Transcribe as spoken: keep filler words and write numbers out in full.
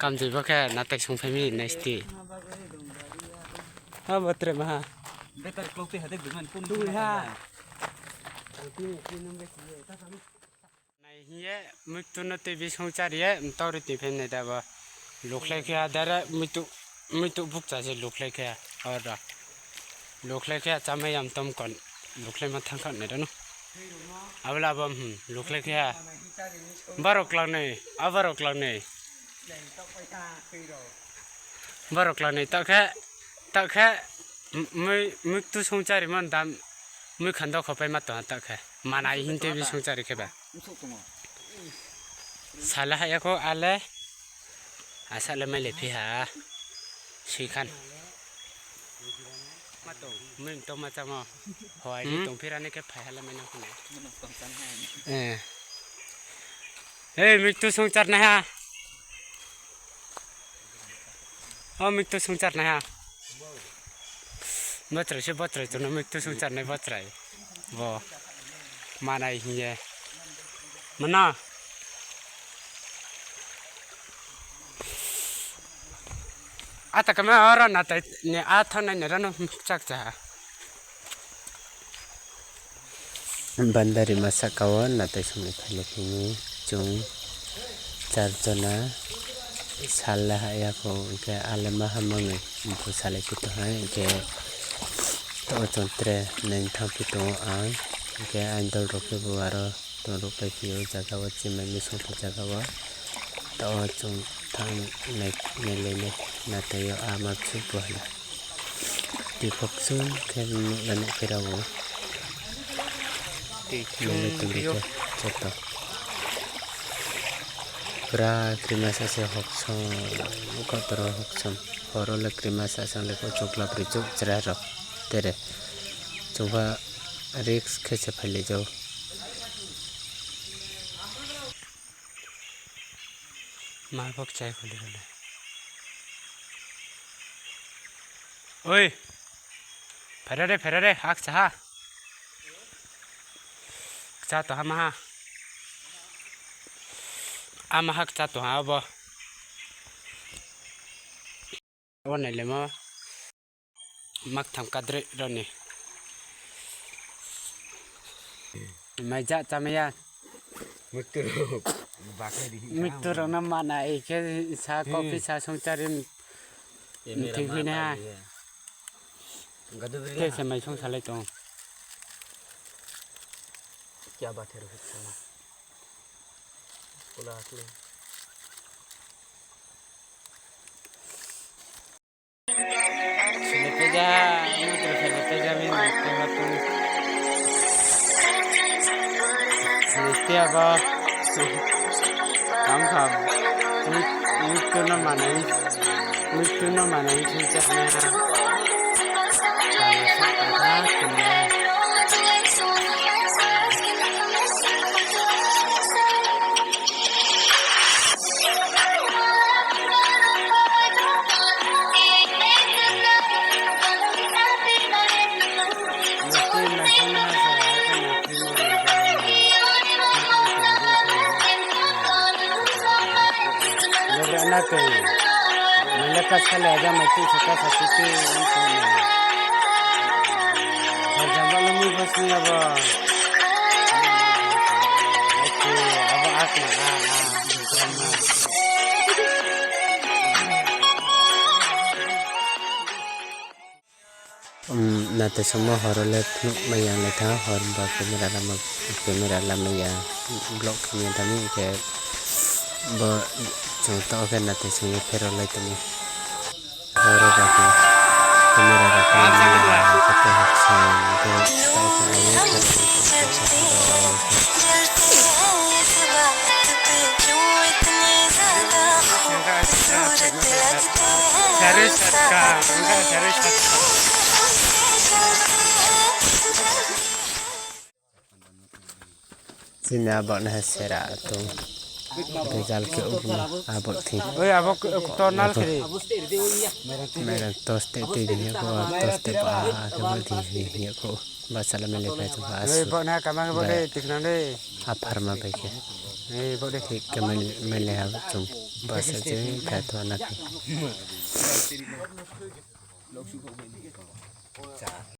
Kamjoi bo khe natai sungphai mi naisti. Ha, bo tre maha. Nai hing ye, muitu no tei bisong chari ye, mtau ri tui phai nai da bo. Lukhlai khe ha, dare muitu, muitu bukcha se lukhlai khe ha, oro. Lukhlai khe ha, chamai yam tom kon, lukhlai ma thang kha nai da no. Abla bo, hmm, lukhlai khe ha. Baro klang nai, abaro klang nai. Baro klang nai, ta khe, ta khe, m-, mui, muitu song chari man dam, mui khando khopai ma tong ha ta khe. Manai hing tei bisong chari khe ba. Sala ha ya kho ale. Asa le mai le phi ha. Sui khan. Ma tong, mui tong ma chamo. Hoi, hmm? Tong phira ne khe phai ha le mai nang khone. Eh. Ei, muitu song char nai ha. O, muitu song char nai ha. Botrai se botrai, chung no muitu song char nai botrai. Bo. Manai hing ye. Mana. Ata kama oro natai ni a thanngnai ni rano chak cha ha. Bandari ma sahka wo natai song ni phai le phi mi chung char jona sal le ha ya kho hing khe ale ma hamang ni bung salai phi tong ha hing khe to chung tre nai thang phi tong o ang hing khe aini dol rao khe bo aro tong ruhpai phi ou zaga wo chimai misong phi zaga wo. Taoh wo chung thanng nai, nailai nai, natai yo a ma bsu bo hna. Tui pho kchung khe nuh la nuh khe ra ou. Nailai tong di khe joto. Pura krima sa se hoksom, kotoro hoksom. Horo le krima sa sang le kho chokla broi chouh chrai rao. Tere. Chungba risk khe se phailai jao. Ma bo kchai kholi rao le. Oi! Phaira re, phaira re, ha kcha ha. Kcha tong ha maha. A maha kcha tong ha abo. Abo nai le mo. Maktham kadroi rao ni. Mai ja chamai ya. Muitu rao no mana i khe sa coffee sa songchari mthoi phi nai ha. Khe se mai song salai tong. Selepeja, mutro selepeja mi mutro hatu. Selepeja ba. Kam kam. Mut-, mutro no manai. Mutro no manai sini chakna. Tala sa tala kumna. Logra na tei. Mele ka sale aja mai tu saka sati tu. Harjang ba lo mui bos ni abo. Oke, abo ak na, a, a. Um, natai songmo horo le phnuh mai yang le tha, hor ba camera lama, camera lama ya block khe ya tami khe bo chung taoh khe natai song ye phero lai tongmo. Horo ba khe camera ba khe ya khe tei hok song khe taoh khe aye phero lai tongmo. Chini abo no hai sera tong. Result khe abo thing. Oi, abo k-, tonal kri. Merang tos te te di ko, tos te pa ke bo di ko. Ba sala mele pe to ba. Oi, asu. Bo na kamang bo ke tikna de. Aphar ma bai khe. Ei, bo de khe khe mai, mai le ha chung basa je kha tho na khe.